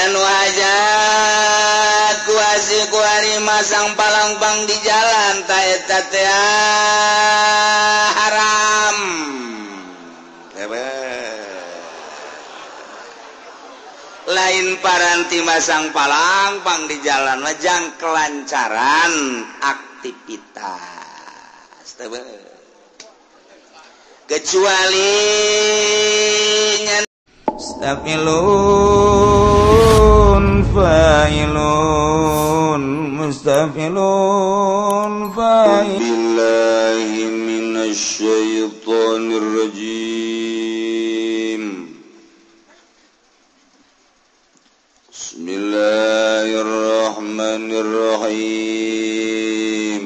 Aya nu hajat ku hasil ku ari masang palangpang di jalan ta eta teh haram. Lain paranti masang palangpang di jalan majang kelancaran aktivitas. Kecuali mustafilun fa'ilun mustafilun fa'ilun billahi minasyaitonir rajim. Bismillahirrahmanirrahim.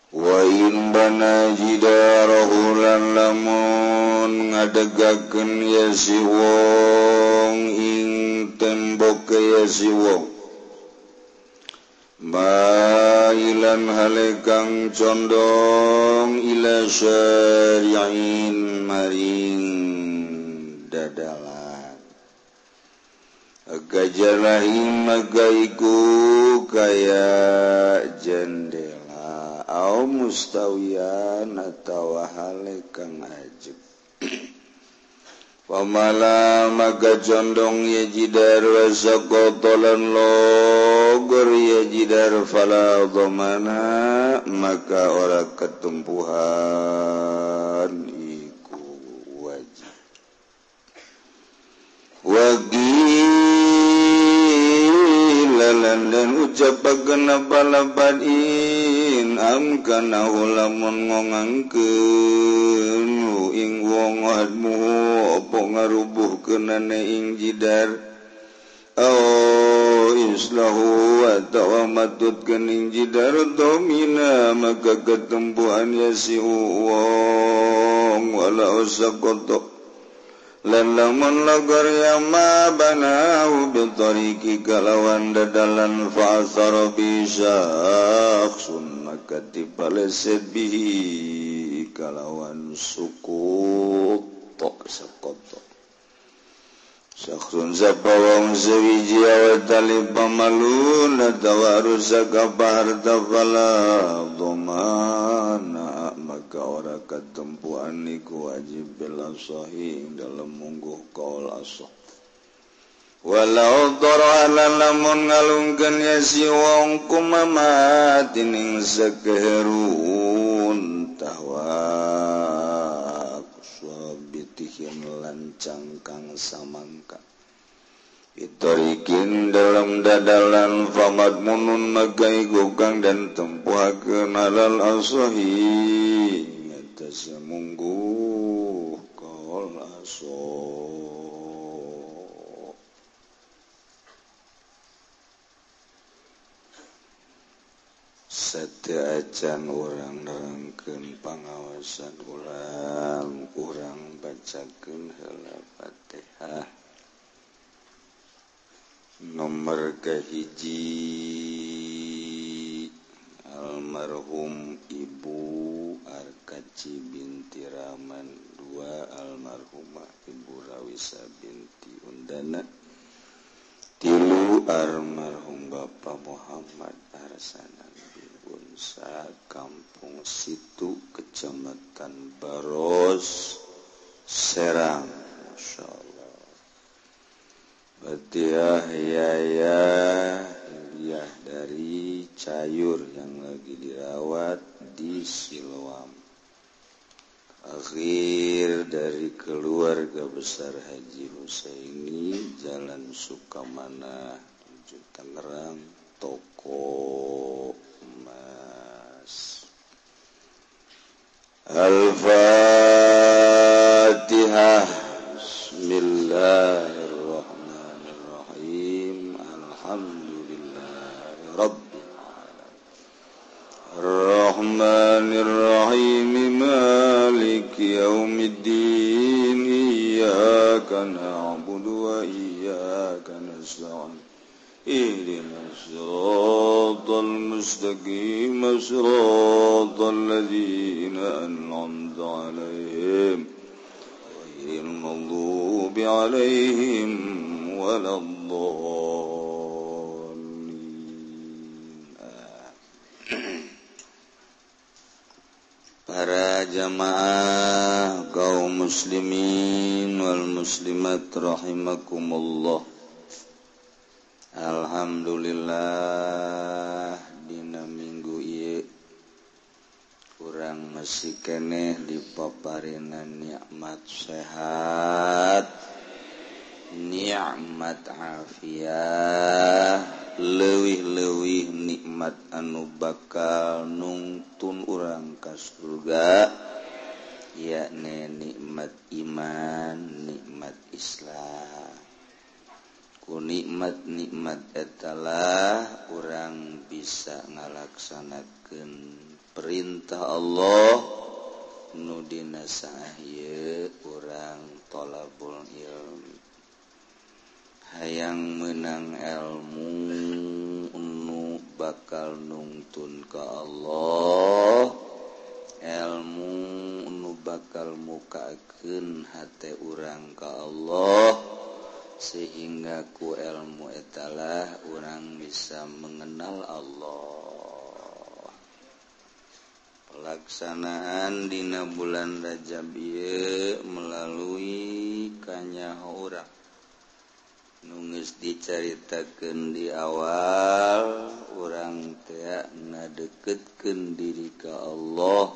Wa in bana jidarahu lan lamun ngadegakeun ya si wong ing tembok ya si wong mailan halekang condong ila syari'in maring dadalan gajalahi magaiku kaya jendela au mustawiyan atawa halekang ajeg. Pamala maka condong ya jidar wasakotolan logor ya jidar fala dhamana maka ora ketumpuhan iku wajib. Wagila lan ucapakeun balaban in amkana lamun ngongangkeun ing wong admu apa ngarubuhkeunane ing jidar au islahu atawa matutkeun ing jidar domina maka ketempuhan ya si wong wala usaqata lan lamun logor ya ma banahu bitariki kalawan dadalan fa asara bi syakhsun maka dipaleset bihi kalawan suku tok sakoto syakhsun sapa wong sewiji awatali pamalun atawa rusak apa harta fala dhamana maka ora ketempuan iku wajib bila sahih dalam mungguh kaul asah. Walau dara lamun ngalungkeun ya si wong kumamatin ing sakeherun tahwa kusabitihin lancang kang samangka itorikin dalam dadalan famad munun magai gokang dan tempuhakeun alal asahi atas mungguh kaul asah. Satya acan urang nerangkeun pangawasan urang, urang bacakeun heula Fatihah. Nomor kahiji almarhum Ibu Arkaci binti Rahman, dua almarhumah Ibu Rawisa binti Undana, tilu almarhum Bapak Muhammad Arsanan bin Unsa, Kampung Situ, Kecamatan Baros, Serang. Masya Allah. Batiah Yaya Hiliah dari Cayur yang lagi dirawat di Siloam. Akhir dari keluarga besar Haji Husaini, Jalan Sukamana 7 Tangerang, Toko Emas. Al-Fatihah. Bismillahirrahmanirrahim. Alhamdulillahi rabbil alamin. Ar-Rahmanir-Rahim. Maliki yaumiddin. Iyyaka na'budu wa iyyaka nasta'in. Ihdinas siratal المستقيم صراط الذين أنعمت عليهم غير المغضوب عليهم ولا الضالين. Para jamaah kaum muslimin wal muslimat rahimakumullah. Alhamdulillah dina minggu ieu urang masih keneh dipaparina nikmat sehat, nikmat afiah, leuwih-leuwih nikmat anu bakal nungtun urang ka surga, yakni nikmat iman, nikmat Islam. Ku nikmat-nikmat etalah urang bisa ngalaksanakeun perintah Allah nu dina saah ieu urang thalabul ilmi. Hayang menang ilmu nu bakal nungtun ka Allah, ilmu nu bakal mukakeun hate urang ka Allah, sehingga ku ilmu etalah urang bisa mengenal Allah. Pelaksanaan dina bulan Rajab ieu melalui kanyaho urang nu geus dicaritakeun di awal, urang teh ngadeukeutkeun diri ka Allah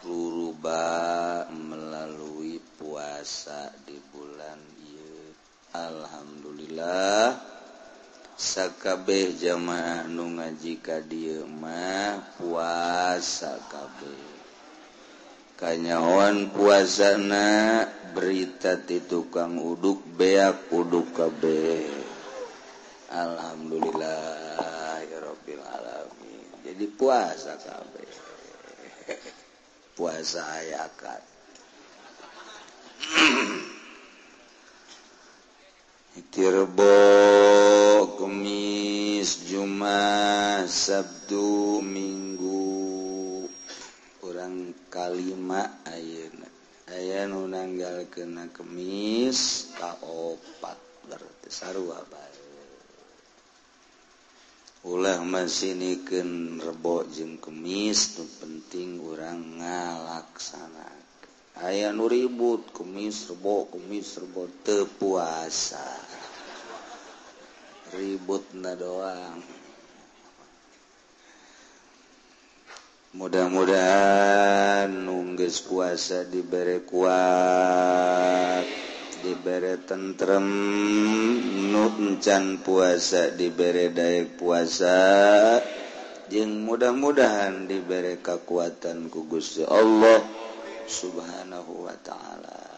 ruruba melalui puasa di bulan ieu. Alhamdulillah sakabeh jamaah nu ngaji ka dieu mah puasa kabeh. Kanyahoan puasana berita ti tukang uduk beak uduk kabeh. Alhamdulillah ya rabbil alamin. Jadi puasa kabeh. Puasa hayakan. Rebo, Kemis, Jumat, Sabtu, Minggu urang kalima ayeuna. Aya nu nanggalkeun Kemis kaopat berarti sarua bae. Ulah masinikeun Rebo jeung Kemis, nu penting urang ngalaksanakeun. Aya nu ribut Kemis Rebo teu puasa. Ributna doang. Mudah-mudahan nunggeus puasa dibere kuat, dibere tentrem, nu encan puasa dibere daek puasa, jeung mudah-mudahan dibere kakuatan ku Gusti Allah Subhanahu wa ta'ala.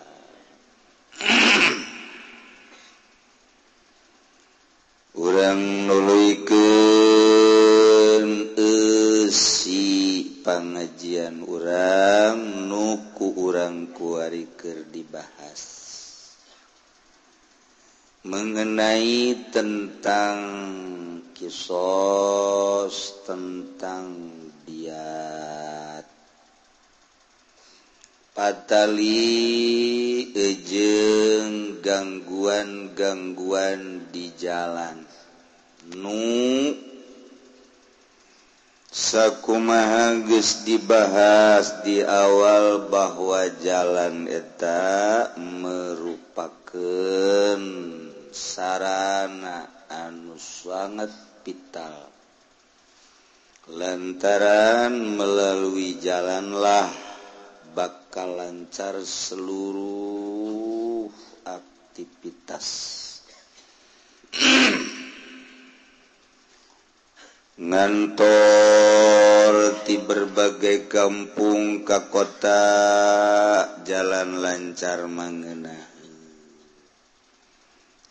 Urang nuluykeun eusi pangajian urang nu ku urang kuari keur dibahas mengenai tentang kisos, tentang diat, patali ejeng gangguan-gangguan di jalan nu sakumaha geus dibahas di awal bahwa jalan eta merupakeun sarana anu sangat vital, lantaran melalui jalanlah bakal lancar seluruh aktivitas. Ngantor ti berbagai kampung ka kota jalan lancar mangeunah.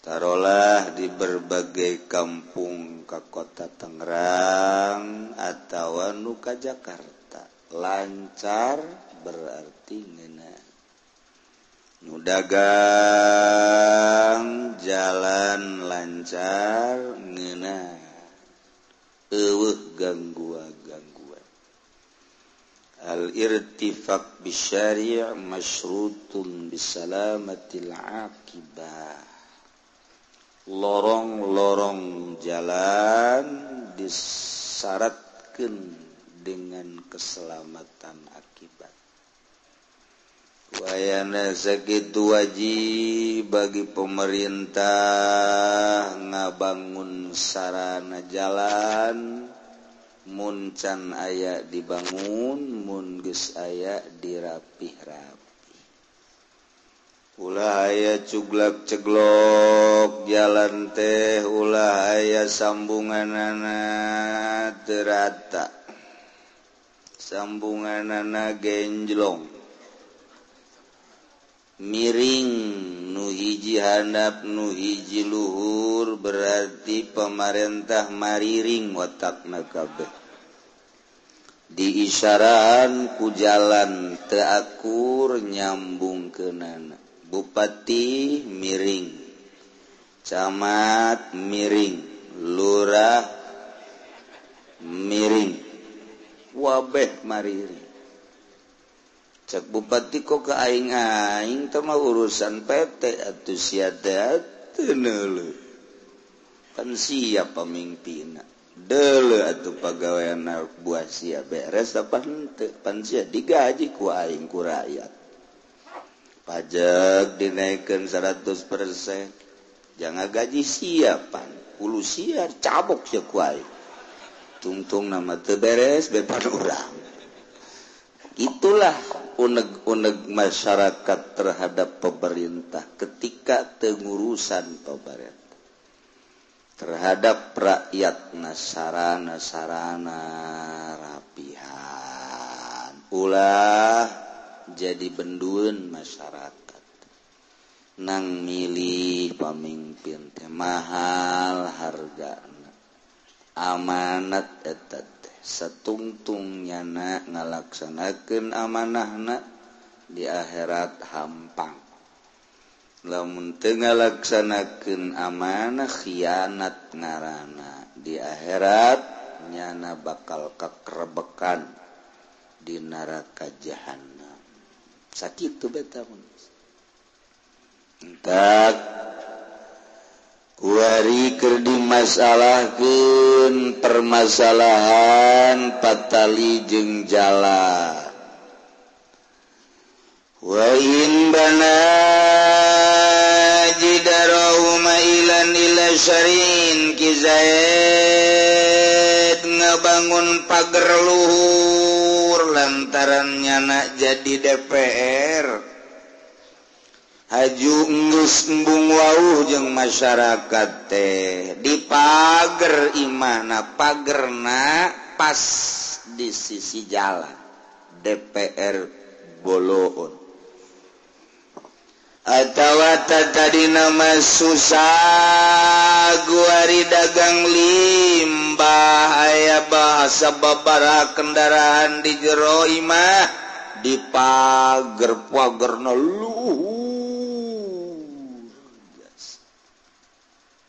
Tarolah di berbagai kampung ka kota Tangerang atawa nu ka Jakarta lancar berarti ngeunah. Nu dagang jalan lancar ngeunah. Eueuh gangguan-gangguan. Al-irtifaq bisyari' masyrutun bisalamatil akibah. Lorong-lorong jalan disyaratkan dengan keselamatan akibat. Wayana sakitu wajib bagi pemerintah ngabangun sarana jalan, mun can aya dibangun, mun geus aya dirapih-rapih. Ulah aya cuglak ceglok jalan teh, ulah aya sambunganana teu rata, sambunganana genjlong, miring, nu hiji handap nu hiji luhur, berarti pemerintah mariring watakna kabeh. Diisyarahan ku jalan teu akur nyambungkeunana. Bupati miring, camat miring, lurah miring, wabeh mariring. Cek bupati kok ke aing-aing teh mah urusan PT atuh sia teh teu neuleuh. Kan siap pamimpinna. Deuleuh atuh pagaweanna buah sia beres apa henteu, pan sia digaji ku aing ku rakyat. Pajak dinaikkan 100%, jangan gaji siapan, ulu sia cabok sia ku aing. Tungtung nama teu beres bepan urang. Itulah uneg-uneg masyarakat terhadap pemerintah ketika tengurusan pemerintah terhadap rakyat nasarana-sarana rapihan. Ulah jadi bendun masyarakat nang milih pamimpin teh mahal hargana, amanat eta teh satungtung nyana ngalaksanakeun amanahna di akhirat hampang. Lamun teu ngalaksanakeun amanah khianat ngaranna, di akhirat nyana bakal kakrebekan di neraka jahanam. Sakitu beta mun. Entak kuari keur dimasalahkeun permasalahan patali jeung jalan. Wa in bana jidarau mailan ila syarin kizaid ngabangun pagar luhur lantaran nyana jadi DPR. Haju enggeus embung wauh jeung masyarakat teh di pager imahna, pagerna pas di sisi jalan DPR Boloon. Atawa tadina mah susah guari dagang limbah, aya bahasa babaraha kendaraan di jero imah di pager pagerna luhur.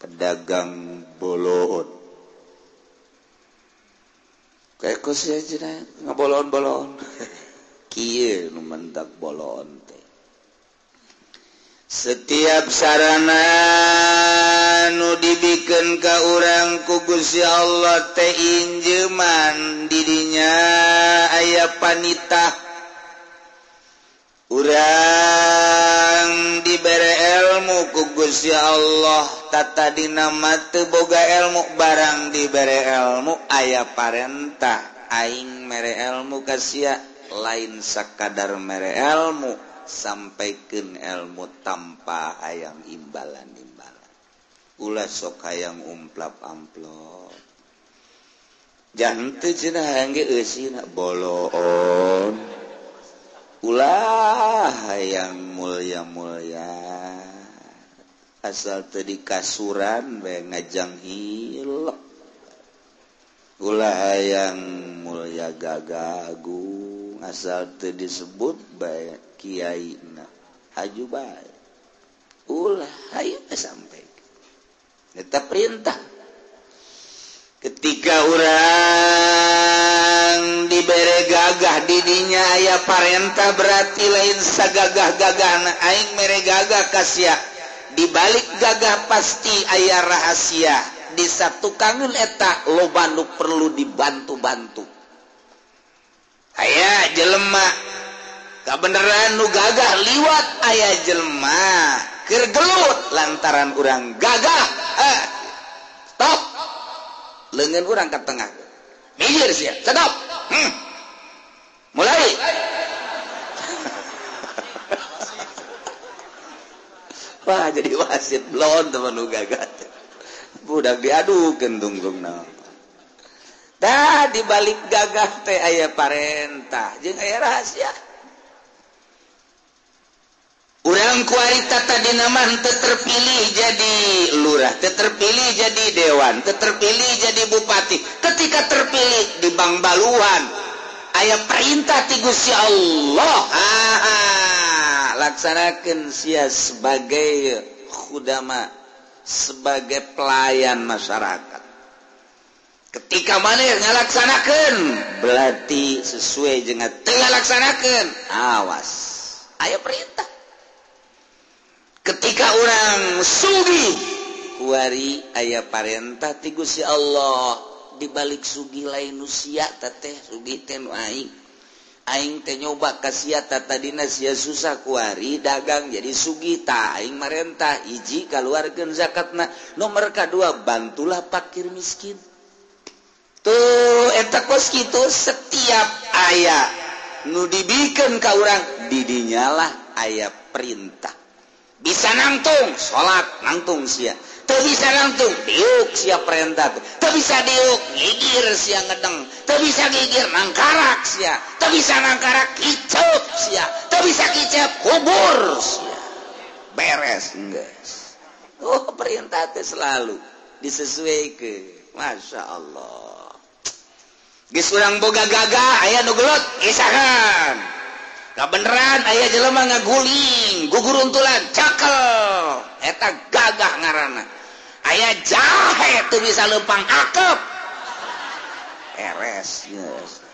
Pedagang Boloon kayak kos ya cina ngabolon-bolon kieu nu mendak bolon teh. Setiap sarana nu dibikeun ka urang ku Gusti Allah teh injeuman didinya aya panitah. Urang dibere ilmu ku Gusti Allah, tata dina mah teu boga ilmu, barang dibere ilmu aya parentah aing mere ilmu ka sia, lain sakadar mere ilmu, sampaikeun ilmu tanpa hayang imbalan-imbalan. Ulah sok hayang umplap amplop. Jangan teu cenah hayang ge eusina boloon. Ulah hayang mulia-mulia. Asal teu dikasuran bae ngajang hilep. Ulah hayang mulia gagagung, asal teu disebut bae kiaina haju bae. Ulah hayang sampai eta perintah. Ketika urang aya parentah berarti lain sagagah-gagahna aing mere gagah ka sia. Di balik gagah pasti aya rahasia. Di satukangeun eta loba nu perlu dibantu-bantu. Aya jelema kabeneran nu gagah liwat, aya jelema keur gelut lantaran urang gagah. Stop. Leungeun urang ka tengah. Minggir sia. Stop. Mulai. Wah, jadi wasit blon teman nu gagah. Budak diadukeun tungtungna. Tah di balik gagah teh aya parentah jeung aya rahasia. Urang kuarita tadina mah teu terpilih jadi lurah, teu terpilih jadi dewan, teu terpilih jadi bupati. Ketika terpilih di Bangbaluan aya perintah ti Gusti Allah. Laksanakeun sia sebagai khudama, sebagai pelayan masyarakat. Ketika maneh ngalaksanakeun berarti sesuai jeung teu ngalaksanakeun, awas aya perintah. Ketika orang sugih kuari aya parentah ti Gusti Allah. Di balik sugih lain nu sia teh, sugih teh nu aing. Aing teh nyoba ka sia tadina sia susah kuari dagang jadi sugih, tah aing marentah hiji kaluarkeun zakatna, nomor kadua bantulah fakir miskin. Tuh eta kos kitu setiap aya nu dibikeun ka urang didinyalah aya perintah. Bisa nangtung salat nangtung sia, teu bisa nangtung diuk sia perintah, teu bisa diuk ngigir sia ngedeng, teu bisa ngigir nangkarak sia, teu bisa nangkarak kicep sia, teu bisa kicep kubur sia. Beres geus. Oh, perintah teh selalu disesuaikeun. Masya Allah. Geus urang boga gagah aya nu gelut isahan. Kabeneran aya jelema ngaguling guguruntulan cakel, eta gagah ngaranna. Aya jahe teu bisa leumpang akep, eres geus.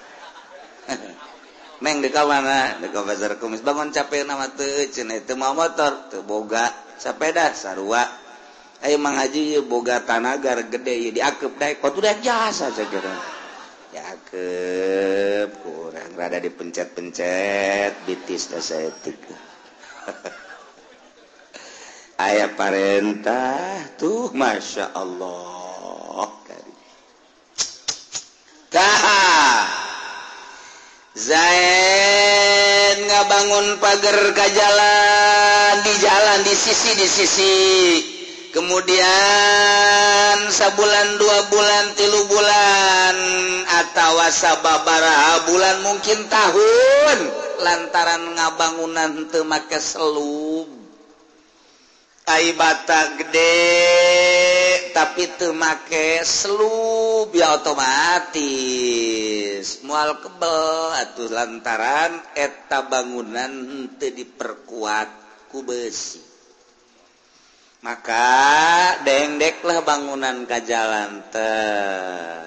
Neng deka mana? Deka pasar kumis bangun capek nama teu cenah teu mawa motor teu boga sepeda sarua. Ayo Mang Haji boga tanagar gede ieu diakep daek kok udah jasa saja. Cakep, kurang rada dipencet-pencet bitis dah saeutik. Aya parentah tuh Masya Allah. Tah Zain ngabangun pagar ka jalan, di jalan di sisi. Kemudian sabulan, 2 bulan, 3 bulan atawa sababaraha bulan mungkin tahun lantaran ngabangunan teu make selub. Ai bata gede tapi teu make selub ya otomatis moal kebel atuh lantaran eta bangunan teu diperkuat ku besi. Maka dengdeklah bangunan ka jalan teh.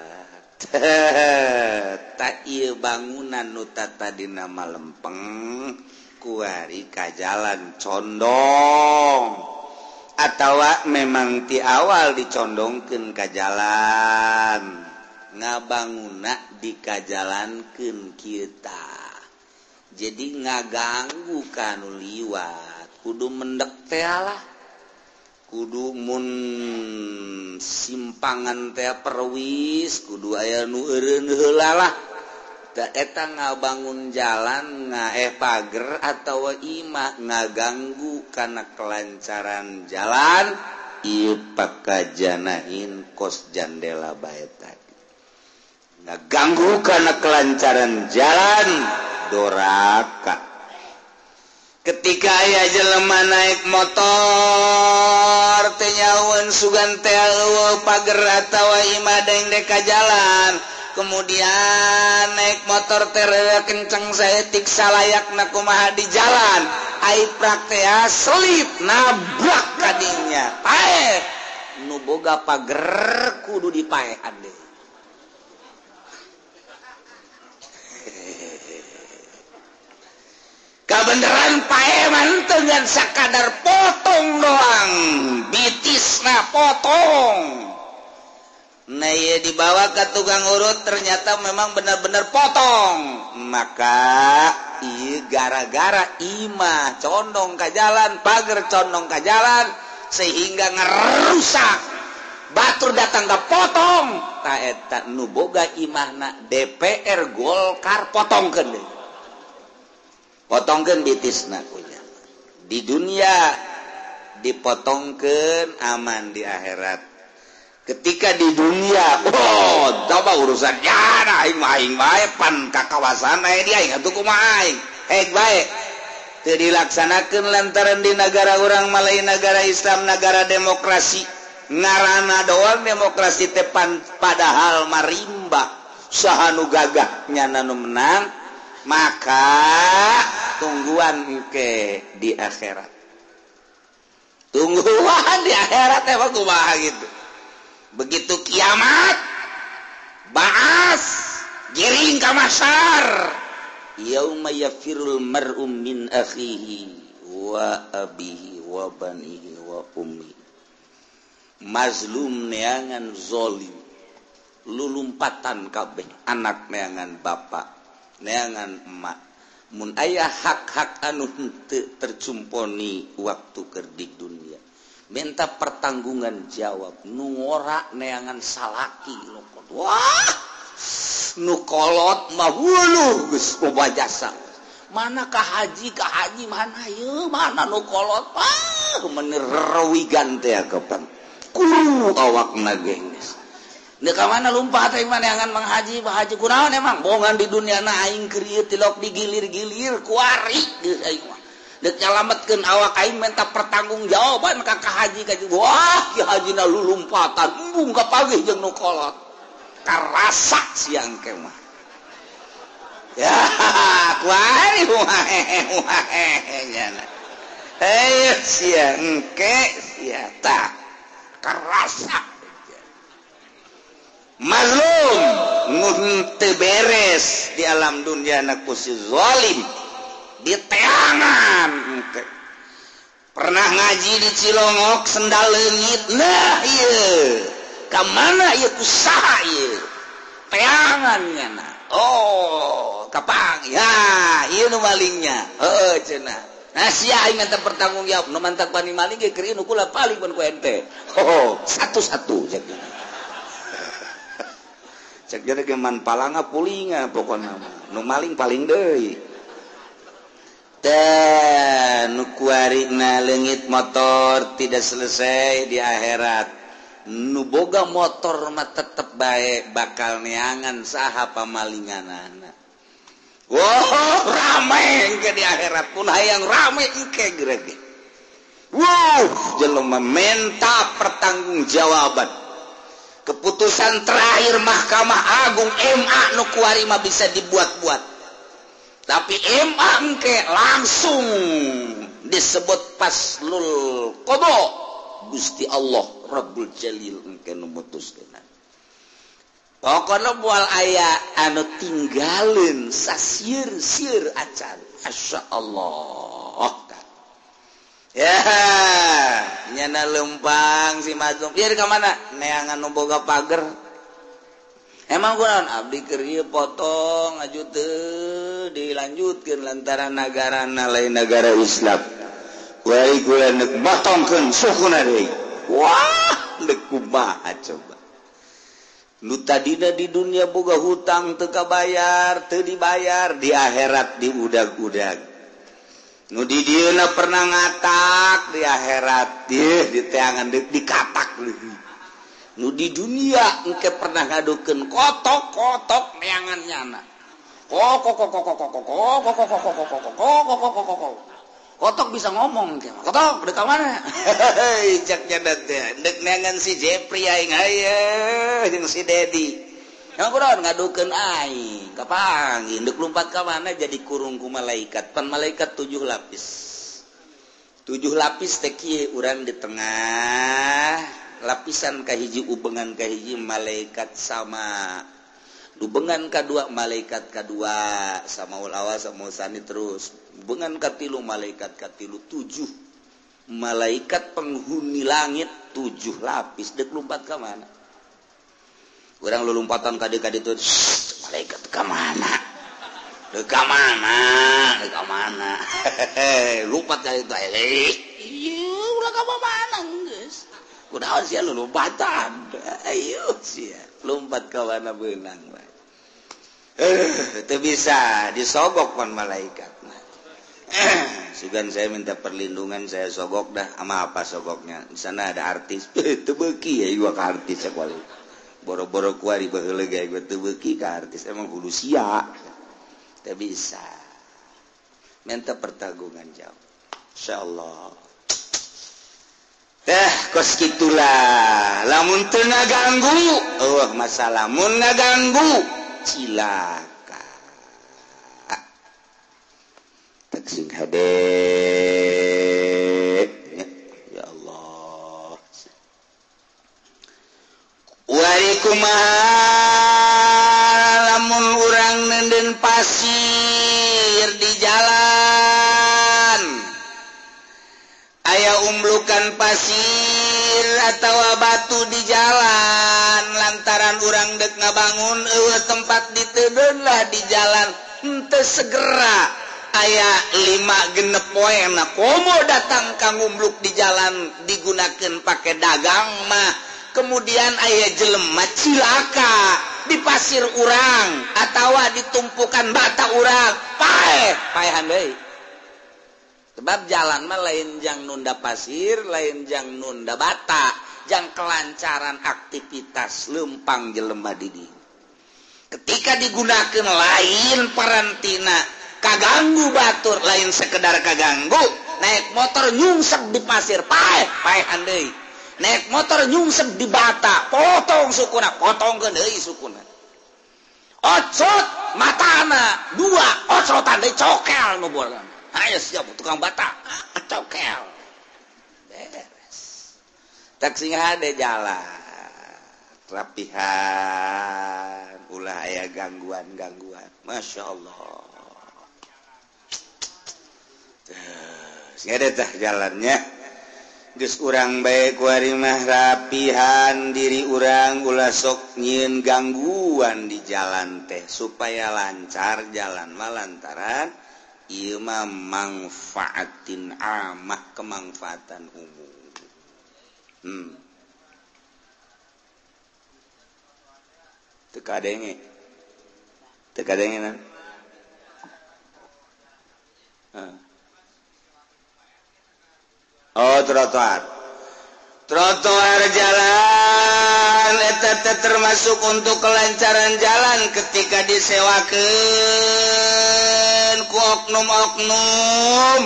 Tak ieu bangunan nu tadina mah lempeng kuari ka jalan condong atawa memang ti awal dicondongkeun ka jalan, ngabanguna dikajalankeun kita. Jadi ngaganggu ka nu liwat, kudu mendek teh lah. Kudu mun simpangan teh perwis kudu aya nu eureun heula lah. Da eta ngabangun jalan ngaeh pager atawa imah ngaganggu kana kelancaran jalan ieu pakajanahin kos jandela bae tadi. Ngaganggu kana kelancaran jalan doraka. Ketika aya jelema naik motor teh nyaun sugan teh eueuh pager atawa imah dengdek ka jalan, kemudian naik motor teh kenceng saeutik salayakna kumaha di jalan, ai praktea selip nabrak kadinya paeh. Nu boga pager kudu dipaehan deui. Kebenaran paeman dengan sakadar potong doang, bitisna potong. Nah iya dibawa ke tukang urut ternyata memang benar-benar potong. Maka iya gara-gara imah condong ke jalan, pagar condong ke jalan sehingga ngerusak. Batur datang ke potong. Ta eta nu boga imahna DPR Golkar potongkeun deui. Potongkeun bitisna kunya. Di dunia dipotongkeun aman di akhirat. Ketika di dunia, oh, coba urusan ya aing mah aing bae pan ka kawasan aya di aing atuh kumaha aing. Hek bae. Teu dilaksanakeun lantaran di negara urang mah lain negara Islam, negara demokrasi. Ngaranna doang demokrasi teh padahal marimba. Saha nu gagah nyana nu menang, maka tungguan engke di akhirat. Tungguan di akhirat teh kumaha gitu. Begitu kiamat baas giring ka masar yauma yafirul mar'u min akhihi wa abihi wa banihi wa ummi. Mazlum neangan zolim, lulumpatan kabeh anak neangan bapak neangan emak. Mun aya hak-hak anu henteu tercumponi waktu keur di dunia, minta pertanggungan jawab nu ngora neangan salaki lokot. Wah, nu kolot mah huluh geus loba jasa. Mana ka haji mana ieu mana nu kolot ah meuni rewigan teh kapan kuru awakna ge geus. Deuk ka mana lumpat teh neangan Mang Haji, Pak Haji kunaon emang bongan di dunia na aing keur ieu tilok digilir-gilir kuari geus aing mah. Dek nyalametkeun awak aing minta pertanggungjawaban ka ka haji ka wah ki hajina lulumpatan embung ka pagih jeung nu kolot karasa siang ke mah ya kuari wae nyana heuh sia engke sia tah karasa mazlum mun teu beres di alam dunia na ku si zalim di teangan. Pernah ngaji di Cilongok sendal leungit. Nah ieu ka mana ieu kusaha ieu teangan nyana. Oh kapang ya ieu nu malingnya heueuh cenah. Nah sia aing minta pertanggung jawab nu mantak bani maling ge keur nu kula paling pun ku ente. Oh satu-satu cek. Cek ge man palanga pulinga pokona mah nu maling paling deui. Dan nu kuarina leungit motor tidak selesai di akhirat. Nu boga motor mah tetep bae bakal neangan saha pamalinganana. Wow, rame engke di akhirat pun hayang rame engke gerege. Wow, jelema minta pertanggungjawaban. Keputusan terakhir Mahkamah Agung MA nu kuari mah bisa dibuat-buat. Tapi MA engke langsung disebut paslul qada. Gusti Allah Rabbul Jalil engke nu mutuskeun. Pokona moal aya anu tinggaleun sasieur-sieur acan. Masyaallah. Ya, nyana lempang si mazlum. Ieu ka mana? Neangan nu boga pager. Emang kunaon abdi keur ieu potong aju teu dilanjutkeun lantaran nagarana lain nagara Islam. Wai kula neuk motongkeun sukuna deui. Wah, deuk kumaha coba. Nu tadina di dunia boga hutang teu kabayar, teu dibayar, di akhirat diudag-udag. Nu di dieuna pernah ngatak di akhirat di teangan deuk dikatak leuwih. Nu di dunia engke pernah ngadukeun kotok-kotok neangan nyana. Kok kok kok kok kok kok kok kok kok kok kok kok kok kotok bisa ngomong engke. Kotok deuk ka mana? Hei, cek nya teh deuk neangan si Jepri aing haye jeung si Dedi. Yang kunaon ngadukeun aing, kapanggih deuk lumpat ka mana jadi kurung ku malaikat. Pan malaikat 7 lapis. 7 lapis teh kieu urang di tengah. Lapisan kahiji ubengan kahiji malaikat sama. Dubengan kadua malaikat kadua samaul awal sama sani terus. Dubengan katilu malaikat katilu 7 malaikat penghuni langit 7 lapis dek lompat ka mana? Urang lu lompatan kade-kade itu malaikat ka mana? Dek ka mana? Dek ka mana? Lompat kali itu. Ieu ulah ka mana geus? Kunaon sia lu lompatan? Ayo sia lompat ka mana beunang bae. Itu bisa disogok pan malaikat. Sugan saya minta perlindungan, saya sogok dah. Sama apa sogoknya? Di sana ada artis. Teu beuki ya gua ka artis sakuali. Boro-boro kuari baheula ge gua teu beuki ka artis, emang kudu sia. Teu bisa. Minta pertanggungan jawab. Insyaallah. Kos kitulah. Lamun teu ngaganggu, eueuh masalah mun ngaganggu cilaka. Tak sing hade. Ya Allah. Wari kumaha lamun urang nenden pasir di jalan. Aya umblukan pasir atawa batu di jalan lantaran urang dek ngabangun eueuh tempat ditedeun lah di jalan henteu segera aya 5 genep poena komo datang ka ngumbluk di jalan digunakeun pake dagang mah kemudian aya jelema cilaka di pasir urang atawa ditumpukan bata urang paeh paehan deui. Sebab jalan mah lain jang nunda pasir, lain jang nunda bata, jang kelancaran aktivitas lempang jelema di dieu. Ketika digunakan lain parantina, kaganggu batur, lain sekedar kaganggu, naik motor nyungsep di pasir, paeh, paehan deui. Naik motor nyungsep di bata, potong sukuna, potongkeun deui sukuna. Ocot matana 2, ocotan deui cokel nu bolan. Ayo siap tukang bata, cokel. Beres. Tak sing hade jalan. Rapihan, ulah aya gangguan-gangguan. Masya Allah. Sing hade tah jalannya. Geus urang bae kuari mah rapihan diri urang ulah sok nyieun gangguan di jalan teh supaya lancar jalan mah lantaran ieu mah mangfaatin amah kemanfaatan umum. Teu kadenge. Teu kadenge nan. Oh, trotoar. Trotoar jalan eta teh termasuk untuk kelancaran jalan ketika disewakeun ku oknum-oknum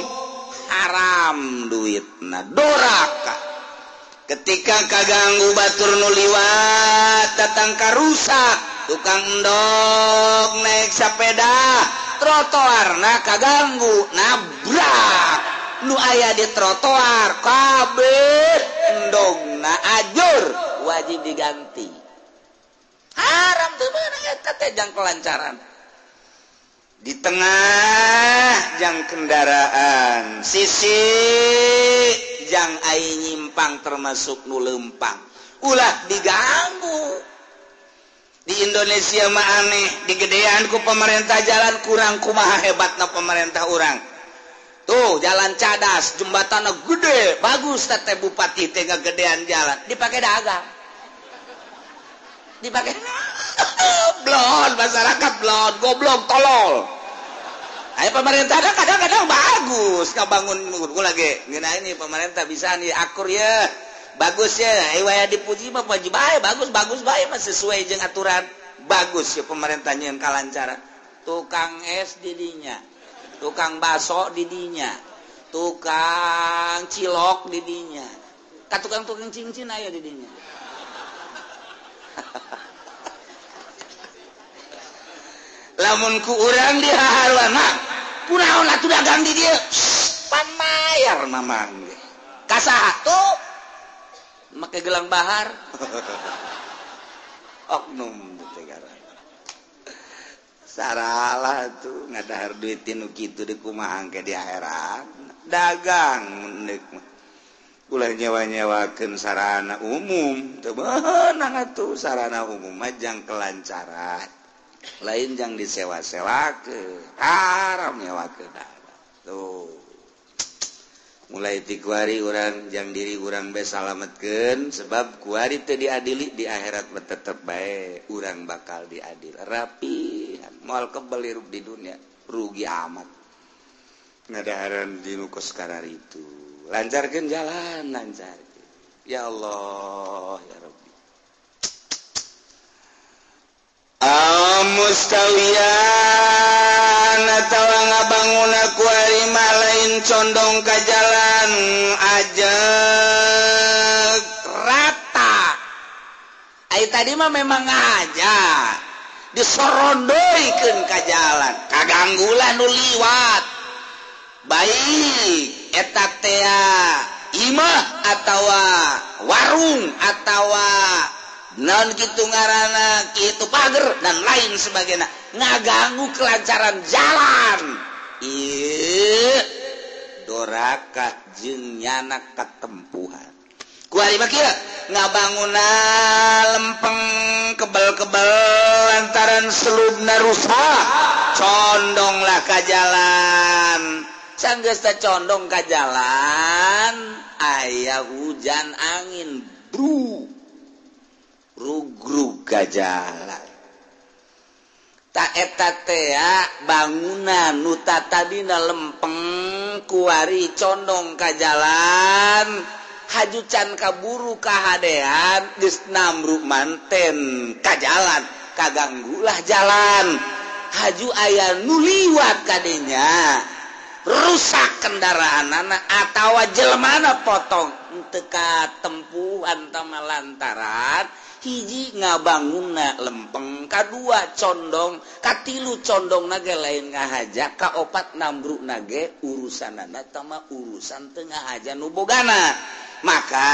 haram duitna doraka. Ketika kaganggu batur nu liwat datang karusak tukang endog naik sepeda trotoarna kaganggu nabrak nu aya di trotoar kabeh endogna ajur wajib diganti. Haram teu meunang eta teh jang kelancaran. Di tengah jang kendaraan sisi jang ai nyimpang termasuk nu lempang ulah diganggu. Di Indonesia mah aneh, digedean ku pemerintah jalan kurang kumaha hebatna pemerintah urang. Tuh jalan cadas, jembatannya gede, bagus teh bupati teh ngagedean jalan, dipakai dagang. Dipakai blon masyarakat blon, goblok tolol. Ayo pemerintah kadang-kadang bagus ngabangun gua lagi. Ngeuna ini pemerintah bisa nih akur ya. Bagus ya, ayo waya dipuji mah puji bae, bagus bagus bae mah sesuai jeung aturan. Bagus ya pemerintahnya yang kalancaran. Tukang es didinya, tukang baso didinya, tukang cilok didinya, ka tukang-tukang cincin aya didinya. Lamun ku urang dihaharuan mah kunaon atuh dagang di dieu? Pan mayar mamang ge. Ka saha tuh? Make gelang bahar. Oknum teh ngaran. Saralah tuh ngadahar duit tinu kitu di kumaha ke di akhirat. Dagang mendek mah. Ulah nyewa-nyewakeun sarana umum, teu beunang atuh sarana umum mah jang kelancaran. Lain jang disewa-sewakeun, haram nyewakeun. Tuh. Mulai ti kuari urang jang diri urang bae salametkeun sebab kuari teu diadili di akhirat mah tetep bae urang bakal diadil. Rapihan moal kebel hirup di dunia, rugi amat. Ngadaharan di nu kos kararitu. Lancarkeun jalan, lancarkeun. Ya Allah, ya Rabbi. Mustawiyan atawa ngabangun kuari mah lain condong ka jalan ajeg rata. Ai tadi mah memang aja disorondoikeun ka jalan, kaganggulah nu liwat. Baik eta tea imah atawa warung atawa non kitu ngaranna kitu pager dan lain sebagainya ngaganggu kelancaran jalan. Ieu doraka jeung nyana katempuhan. Kuari mah kieu ngabanguna lempeng kebel-kebel lantaran selubna rusak condonglah ka jalan. Sanggeus teh condong ka jalan aya hujan angin bru rugrug ka jalan. Ta eta tea bangunan nu tadina lempeng kuari condong ka jalan haju can kaburu kahadean geus namruk manten ka jalan kaganggulah jalan haju aya nu liwat kadinya rusak kendaraanana atawa jelmana potong teu katempuhan tama lantaran hiji ngabangunna lempeng, kadua condong, katilu condong nage lain ngahaja, kaopat nambruk nage urusanana tama urusan teu ngahaja nu bogana. Maka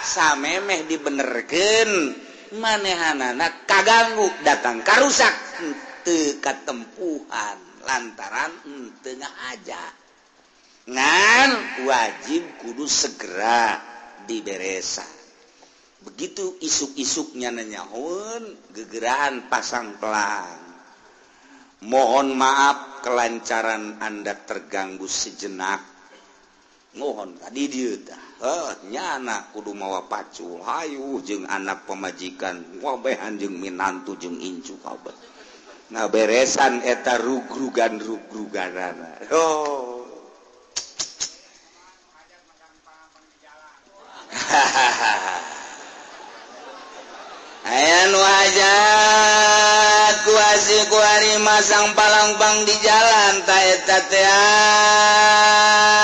samemeh dibenerkeun manehanana kaganggu datang karusak teu katempuhan lantaran teu ngahaja. Ngan wajib kudu segera diberesan. Begitu isuk-isuknya nanyahun gegeraan pasang pelang. Mohon maaf kelancaran Anda terganggu sejenak. Mohon tadi dieu tah. Heuh nyana kudu mawa pacul hayu jeung anak pamajikan, wabehan jeung minantu jeung incu kabeh. Ngaberesan eta rugrugan-rugruganana. Oh. Hahaha. Aya nu hajat kuasi kuari masang palangpang di jalan ta eta teh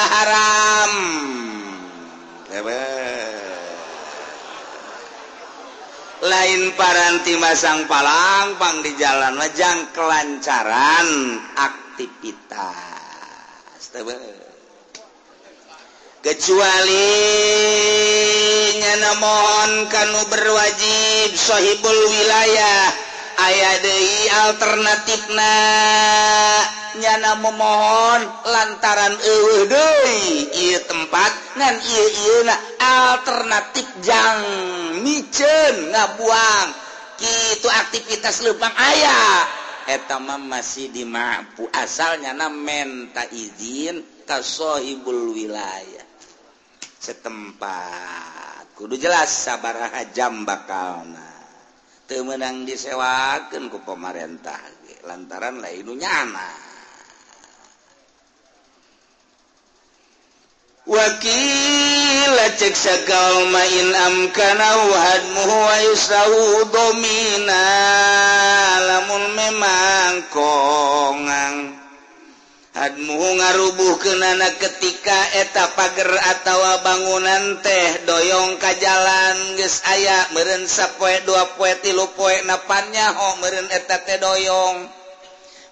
haram. Lain paranti masang palangpang di jalan mah jang kelancaran aktivitas. Kecuali nyana mohon kanu berwajib sahibul wilayah aya deui alternatifna nyana memohon lantaran eueuh deui ieu tempat ngan ieu-ieuna alternatif jang miceun ngabuang kitu aktivitas leumpang aya eta mah masih dimampu asal nyana menta izin ka sahibul wilayah setempat. Kudu jelas sabaraha jam bakalna teu meunang disewakeun ku pamarentah ge lantaran lain nu nyana. Wakila cek sakal ma in amkana hadmuhu wa yusrahu domina lamun memang kongang hadmuhu ngarubuhkeunana ketika eta pager atawa bangunan teh doyong ka jalan geus aya meureun sapoe dua poe tilu poe napan nyaho meureun eta teh doyong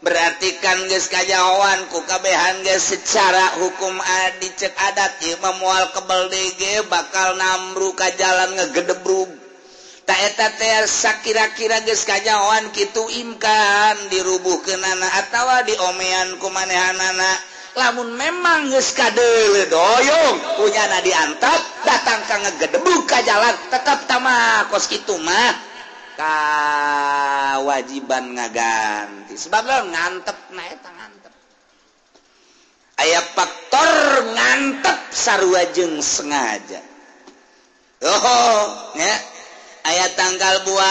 berarti kan geus kajahoan ku kabehan geus secara hukum dicek adat ieu mah moal kebel deui ge bakal namru ka jalan ngegedebrug Ta eta teh sakira-kira geus kanyahoan kitu imkan dirubuhkeunana atawa diomean ku manehanana. Lamun memang geus kadeuleu doyong punyana diantap datang ka ngegedebug ka jalan tetep tamah kos kitu mah kawajiban ngaganti. Sebab lamun ngantep na eta ngantep. Aya faktor ngantep sarua jeung sengaja. Oh, nya aya tangkal buah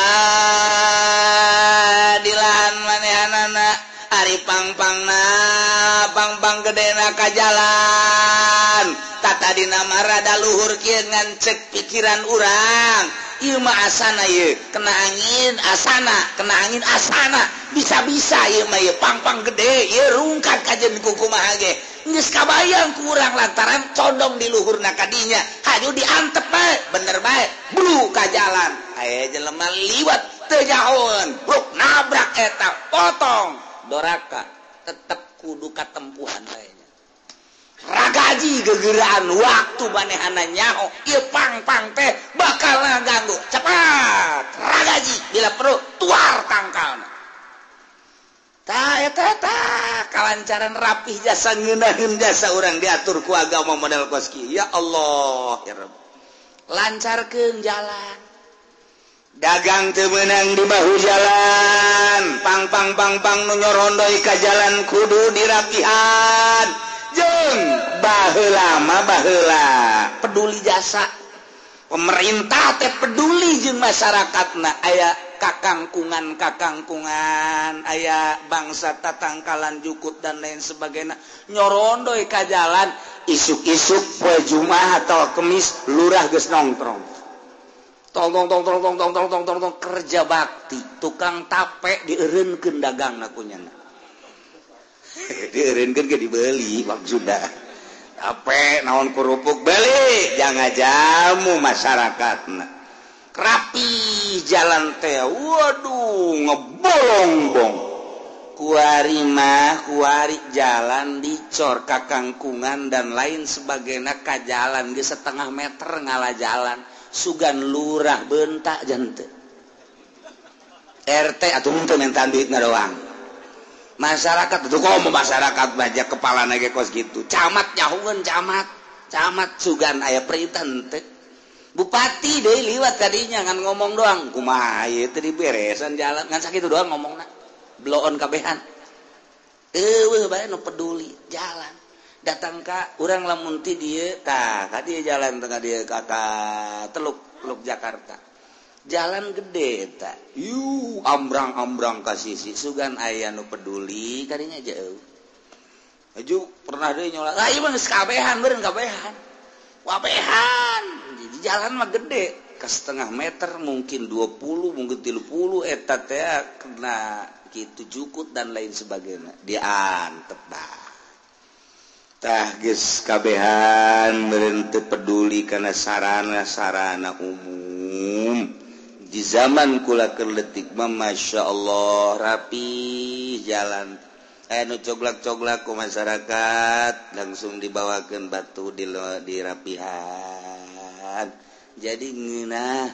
di lahan manehanana ari pangpangna pangpang gedena ka jalan tata dina marada luhur kieu ngan cek pikiran urang ieu mah asana ieu kena angin asana kena angin asana bisa-bisa ieu mah ieu pangpang gede ieu rungkad kajen kukumaha ge geus kabayang ku urang lantaran condong di luhurna kadinya hayu diantep bae bener bae blu ka jalan aya jelema liwat teu nyahoeun bruk nabrak eta potong doraka tetep kudu katempuhan bae nya ragaji gegeraan waktu manehana nyaho ieu pang-pang teh bakal ngaganggu cepat ragaji bila perlu tuar tangkalna ta eta ta kalancaran rapih jasa ngeunaheun jasa urang diatur ku agama model kos kieu ya Allah ya Rabb lancarkeun jalan dagang teu meunang di bahu jalan pang pang pang pang nu nyorondoi ka jalan kudu dirapihan jeung baheula mah baheula peduli jasa pemerintah teh peduli jeung masyarakatna aya kakangkungan kakangkungan aya bangsa tatangkalan jukut dan lain sebagainya nyorondoi ka jalan isuk-isuk poe Jumat atau Kemis lurah geus nongkrong tong tong tong tong tong tong tong tong tong tong kerja bakti tukang tape dieureunkeun dagangna kunyana dieureunkeun ge dibeli maksudna tape naon kerupuk beli jangan jamu masyarakatna rapi jalan teh waduh ngebolong-bong kuari mah kuari jalan dicor kakangkungan dan lain sebagainya ka jalan ge setengah meter ngalah jalan sugan lurah bentak jante RT atuh henteu mintaan duitna doang masyarakat atuh komo masyarakat baja kepalana ge kos kitu camat nyahueun camat camat sugan aya perintah henteu bupati deui liwat kadinya ngan ngomong doang kumaha ieu teh diberesan jalan ngan sakitu doang ngomongna bloon kabehan eueuh bae nu peduli jalan datang ka urang lamun ti dieu tah ka dieu jalan tengah dieu ka Teluk Teluk Jakarta jalan gede eta yu ambrang-ambrang ka sisi sugan aya nu peduli kadinya jauh aju pernah deui nyolat ah ieu mah geus kabehan beureun kabehan wabehan jadi jalan mah gede ka setengah meter mungkin 20 mungkin 30 eta teh kena kitu jukut dan lain sebagainya diantep bah tah geus kabehan meureun teu peduli kana sarana-sarana umum di zaman kula keur leutik mah Masya Allah rapi jalan anu coglak-coglak ku masyarakat langsung dibawakeun batu di dirapihan jadi ngeunah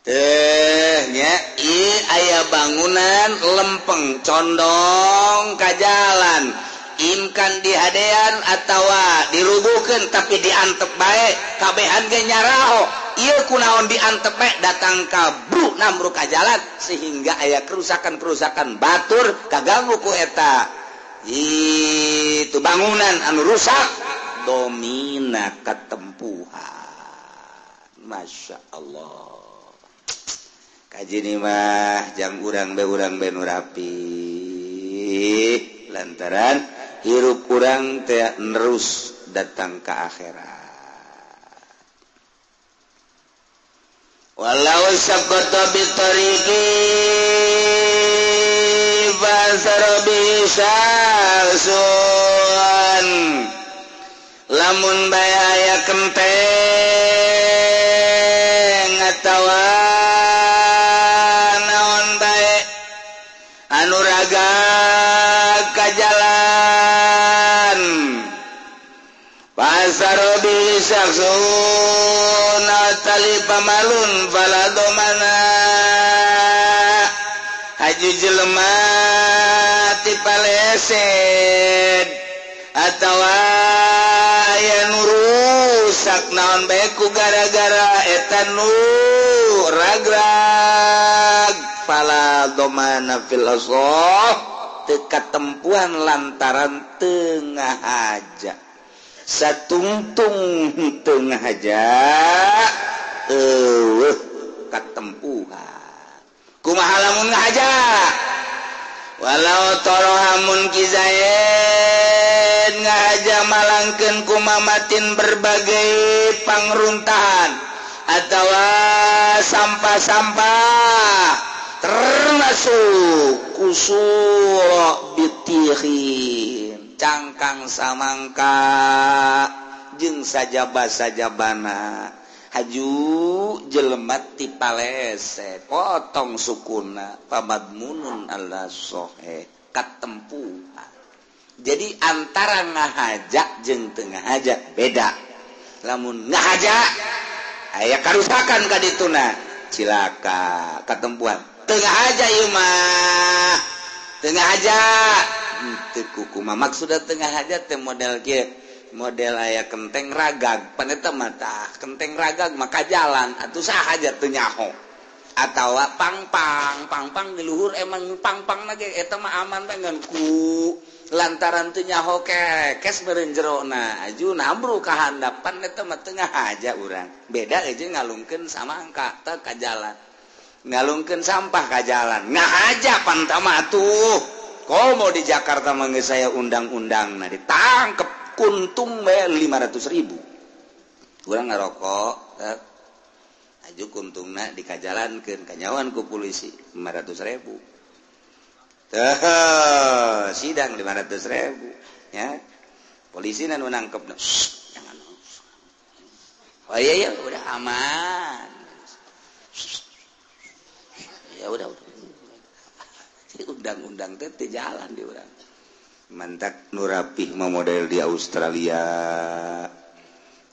teh nya ieu aya bangunan lempeng condong ka jalan imkan dihadean atawa dirubuhkeun tapi diantep bae kabehan ge nyaraho ieu kunaon diantep bae datang ka bru namru ka jalan sehingga aya kerusakan-kerusakan batur kaganggu ku eta itu bangunan anu rusak domina katempuhan Masya Allah kaji mah jang urang be nu rapi lantaran hirup urang teh nerus datang ke akhirat. Walau saqata bi tariqi fasara bi syarsun lamun bae aya kenteng atawa naon bae anu raga ka jalan fasara bi syarsun tali pamalun fala domana haji jelema ti paleset atawa aya nu rusak naon bae ku gara-gara eta nu ragrag fala domana fil asah teu katempuhan lantaran teu ngahaja satungtung teu ngahaja eueuh katempuhan kumaha lamun ngahaja walau torohamun kizaid ngahaja malangkeun kumamatin berbagai pangruntahan atawa sampah-sampah termasuk kusuro bitihin cangkang samangka jeung sajaba-sajabana haju jelema ti palese potong sukuna pamadmunun alla sohe katempuhan. Jadi antara ngahaja jeung teu ngahaja beda. Lamun ngahaja aya karusakan ka dituna cilaka katempuhan. Teu ngahaja ieu mah teu ngahaja teu kukumaha maksudna teu ngahaja teh model kieu model aya kenteng ragag paneta mata kenteng ragag maka jalan atuh saha aja teu nyaho atawa pangpang pangpang di luhur emang pangpang lagi eta mah aman bae ngan ku lantaran teu nyaho kekes meureun jerona aju nambru ka handapan eta mah teu ngahaja urang beda jeung ngalungkeun samangka teh ka jalan ngalungkeun sampah ka jalan ngahaja pantama atuh komo di Jakarta mah geus saya undang-undang nah ditangkep kuntung bae 500.000 urang ngarokok aju kuntungna dikajalankeun kanyawan ku polisi 500.000 teh sidang 500.000 ya polisi nu nangkep jangan oh iya iya udah aman ya udah undang-undang teh teu jalan di urang mantak nu rapih mah model di Australia.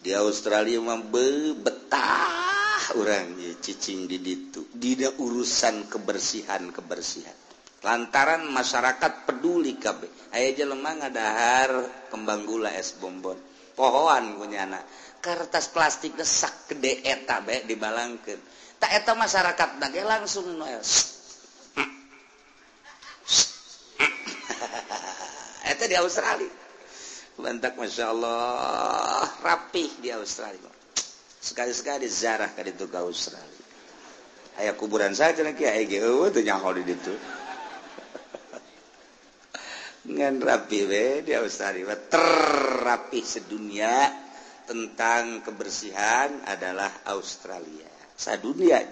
Di Australia mah betah urang cicing di ditu dina urusan kebersihan-kebersihan. Lantaran masyarakat peduli kabeh. Aya jelema ngadahar kembang gula es bonbon. Pohoan kunyana. Kertas plastik sak gede eta bae dibalangkeun. Ta eta masyarakat ge langsung noel. Eta di Australia. Bantak Masya Allah rapih di Australia. Sekali-sekali zarah ka ditu ka Australia. Aya kuburan saja lagi aya ge eueuh teu nyaho di ditu. Ngan rapi we di Australia terrapih sedunia tentang kebersihan adalah Australia. Sadunia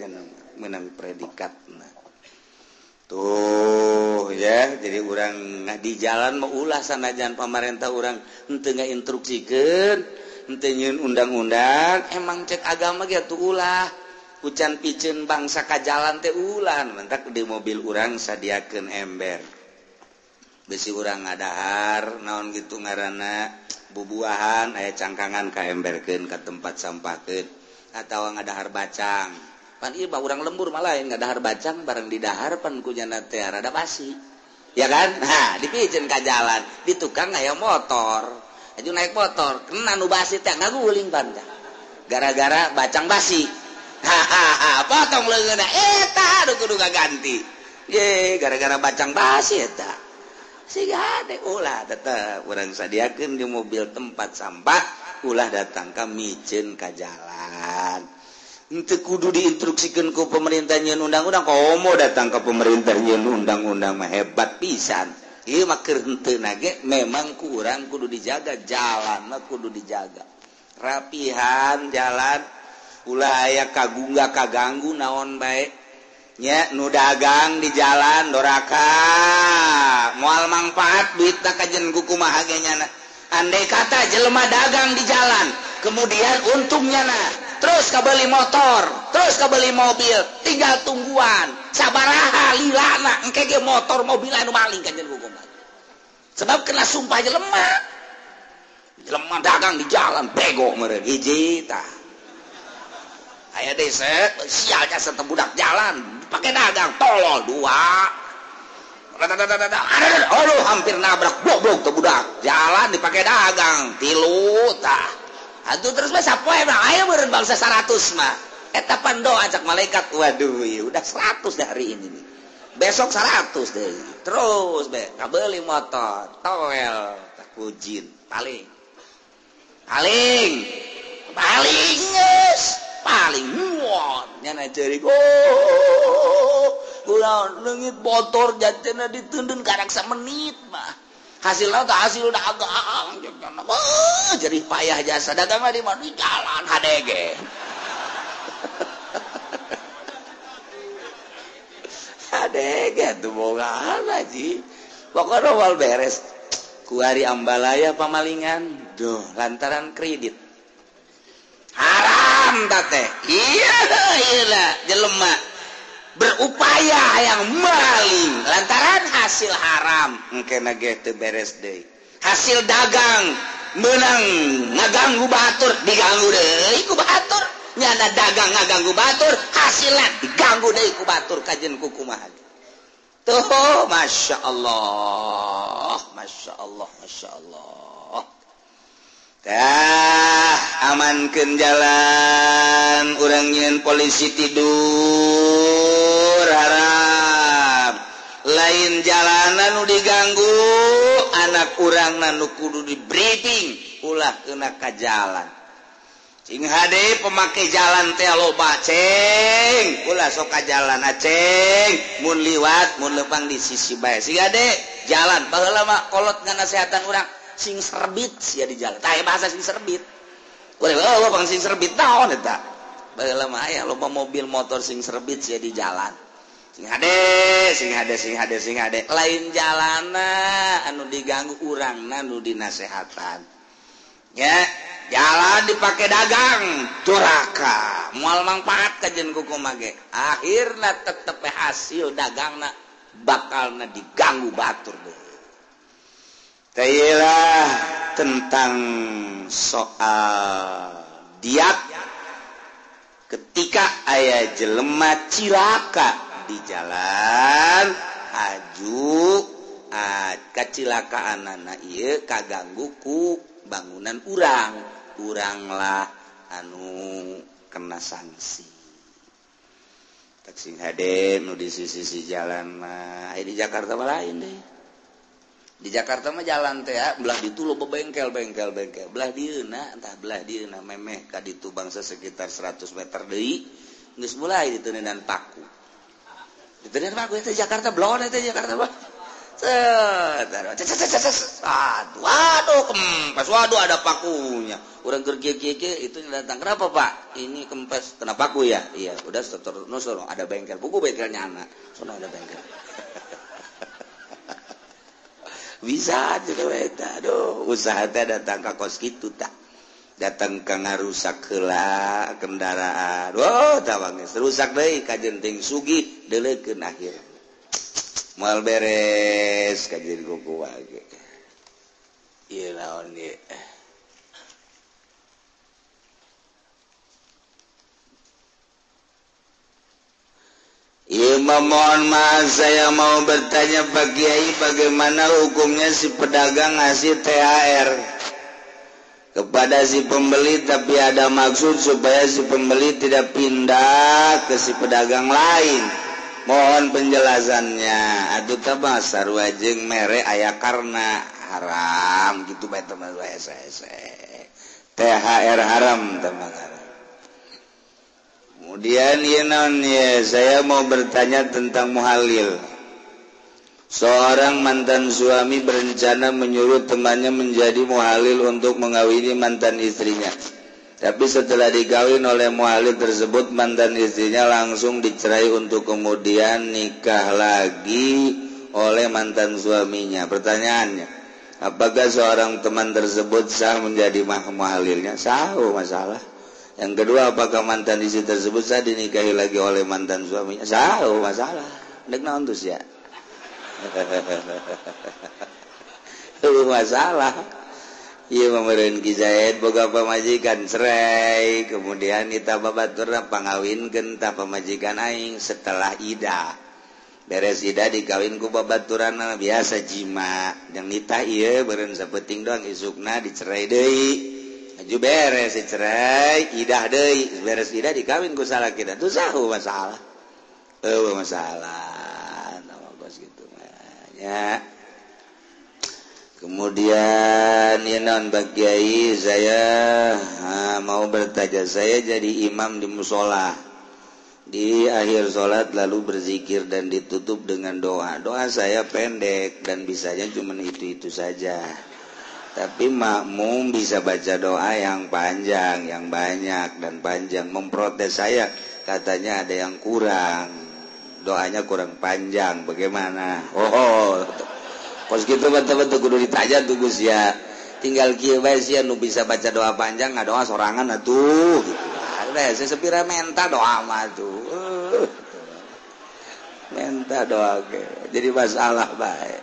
menang predikatna. Tuh ya, jadi urang di jalan mau ulah sanajan pamarentah urang henteu ngainstruksikeun, henteu nyieun undang-undang, emang cek agama ge atuh ulah. Ucan piceun bangsa ka jalan teh ulah, mentak di mobil urang sadiakeun ember. Besi urang ngadahar naon gitu ngaranna bubuahan aya cangkangan ka emberkeun ka tempat sampahkeun atawa ngadahar bacang. Pan ieu urang lembur malah ngadahar bacang bareng didahar pan kunyana teh rada basi. Ya kan? Nah, dipiceun ka jalan, di tukang aya motor. Aju naik motor, kena nu basi teh ngaguling pan. Gara-gara bacang basi. Hahaha, potong leungeunna eta aduh kudu kaganti. Ye, gara-gara bacang basi eta. Siga deh ulah tetep urang sadiakeun di mobil tempat sampah, ulah datang ka miceun ka jalan. Henteu kudu diinstruksikeun ku pemerintah nyieun undang-undang, komo datang ka pemerintah nyieun undang-undang mah hebat pisan. Ieu mah keur henteu ge memang ku urang kudu dijaga, jalan mah kudu dijaga. Rapihan jalan ulah aya kagungga kaganggu naon bae. Nya nu dagang di jalan doraka moal mangpaat duitna kajen ku kumaha ge nyana. Andai kata jelema dagang di jalan kemudian untungnya na terus kabeli motor, terus kabeli mobil, tinggal tungguan sabaraha lilana engke ge motor mobil anu maling kajen ku kumaha. Sebab kena sumpah jelema. Jelema dagang di jalan bego meureun hiji tah. Aya deui sial jasa teh budak jalan dipake dagang tolol dua. Aduh hampir nabrak goblok teh budak jalan dipake dagang tilu tah. Atuh terus mah sapoe mah aya meureun bangsa 100 mah. Eta pan doa cak malaikat waduh ieu udah 100 dah hari ini nih. Besok 100 deh. Terus be kabeli motor, toel, takujin, paling. Paling. Paling geus, paling muon nyana ceurik. Oh, kunaon leungit motor jatena diteundeun karak samenit mah. Hasilna teh hasil dagang. Jadi payah jasa dagang mah di mana di jalan HDG. HDG tuh bogaan aja. Pokoknya awal beres. Kuari ambalaya pamalingan. Duh, lantaran kredit. Haram teh. Iya, iya jelema berupaya yang maling lantaran hasil haram. Engkena ge teu beres deui. Hasil dagang menang ngaganggu batur, diganggu deui ku batur. Nyana dagang ngaganggu batur, hasilna diganggu deui ku batur kajen ku kumaha. Tuh, Masya Allah, Masya Allah, Masya Allah. Tah, amankeun jalan, urang nyieun polisi tidur haram. Lain jalanan nu diganggu, anak urangna nu kudu di briefing, ulah kena ka jalan. Cing hade pemakai jalan teh loba ceng, ulah sok ka jalan aceng, mun liwat mun leumpang di sisi bae. Sing hade jalan baheula mah kolot nganasehatan urang sing serbit sia di jalan. Tah bahasa sing serbit. Ulah eueuh bang sing serbit naon eta? Baheula mah aya loba mobil motor sing serbit sia di jalan. Sing hade, sing hade, sing hade, sing hade. Lain jalana anu diganggu urangna nu dinasehatan. Ya, jalan dipakai dagang duraka moal mangpaat kajen kuku mage akhirna tetep hasil dagangna bakalna diganggu batur deh. Tailah tentang soal diat ketika aya jelema cilaka di jalan aju kacilakaanana ieu kaganggu ku bangunan urang uranglah anu kena sanksi. Tak sing hade nu di sisi-sisi jalan mah di Jakarta mah lain deh. Di Jakarta mah jalan teh ya, belah ditu loba bengkel bengkel bengkel, belah dieuna entah belah dieuna memeh ka ditu bangsa sekitar 100 meter deui geus mulai diteuneunan paku. Diteuneunan paku eta Jakarta blon eta Jakarta mah. Waduh kempes, waduh ada pakunya. Orang keur kieu-kieu itu datang, kenapa Pak? Ini kempes, kena paku ya? Iya, udah stop terus ada bengkel, buku bengkelnya anak. Sono ada bengkel. Bisa aja eta. Aduh, usaha teh datang ka kos kitu tah. Datang ka ngarusak heula kendaraan. Wah, tawang geus rusak deui kajen ting sugih deuleukeun akhir. Moal beres kajen kuku wae. Ieu naon ieu? Iya, mohon maaf saya mau bertanya Pak Kiai, bagaimana hukumnya si pedagang ngasih THR kepada si pembeli tapi ada maksud supaya si pembeli tidak pindah ke si pedagang lain. Mohon penjelasannya. Aduh tabah sarua jeung mere aya karena haram gitu bae teman saya. THR haram teman haram. Kemudian ya non ya, saya mau bertanya tentang muhalil. Seorang mantan suami berencana menyuruh temannya menjadi muhalil untuk mengawini mantan istrinya. Tapi setelah dikawin oleh muhalil tersebut, mantan istrinya langsung dicerai untuk kemudian nikah lagi oleh mantan suaminya. Pertanyaannya, apakah seorang teman tersebut sah menjadi muhalilnya? Sah, oh masalah. Yang kedua, apakah mantan istri tersebut sah dinikahi lagi oleh mantan suaminya? Sah, oh masalah. Dek naon tuh sia? Masalah. Ieu meureun Ki Zaid boga pamajikan cerai, kemudian kita babaturna pangawinkeun ta pamajikan aing setelah idah. Beres idah dikawin ku babaturanna biasa jima. Jeung nitah ieu beureun sapenting doang isukna dicerai deui. Aju beres dicerai, idah deui, beres idah dikawin ku salakina. Tuh sahu masalah. Eueuh masalah. Nah, kos kitu mah nya. Kemudian ya non Pak Kiai, saya mau bertanya, saya jadi imam di musola. Di akhir sholat lalu berzikir dan ditutup dengan doa. Doa saya pendek dan bisanya cuma itu-itu saja. Tapi makmum bisa baca doa yang panjang, yang banyak dan panjang. Memprotes saya, katanya ada yang kurang. Doanya kurang panjang, bagaimana? Oh, kos gitu betul-betul kudu ditanya tuh Gus ya. Tinggal kieu bae sia nu bisa baca doa panjang ngadoa sorangan atuh gitu. Ada saya sepira menta doa mah tuh. Menta doa ge. Jadi masalah bae.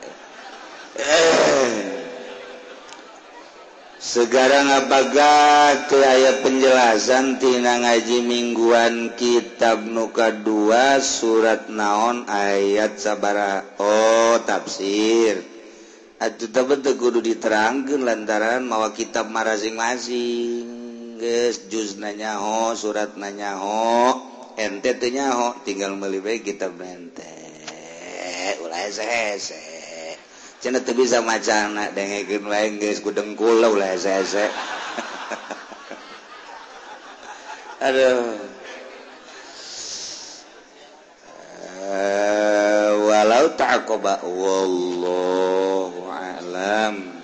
Sekarang apakah teu aya penjelasan tina ngaji mingguan kitab nu kadua surat naon ayat sabaraha? Oh, tafsir. Atuh teh teu kudu diterangkeun lantaran mawa kitab masing-masing. Geus juzna nyaho, suratna nyaho, ente teu nyaho, tinggal meuli bae kitab ente. Ulah hese-hese. Cenah teu bisa macana dengekeun wae geus ku dengkul ulah hese-hese. Aduh. Walau ta'aqaba wallahu a'lam.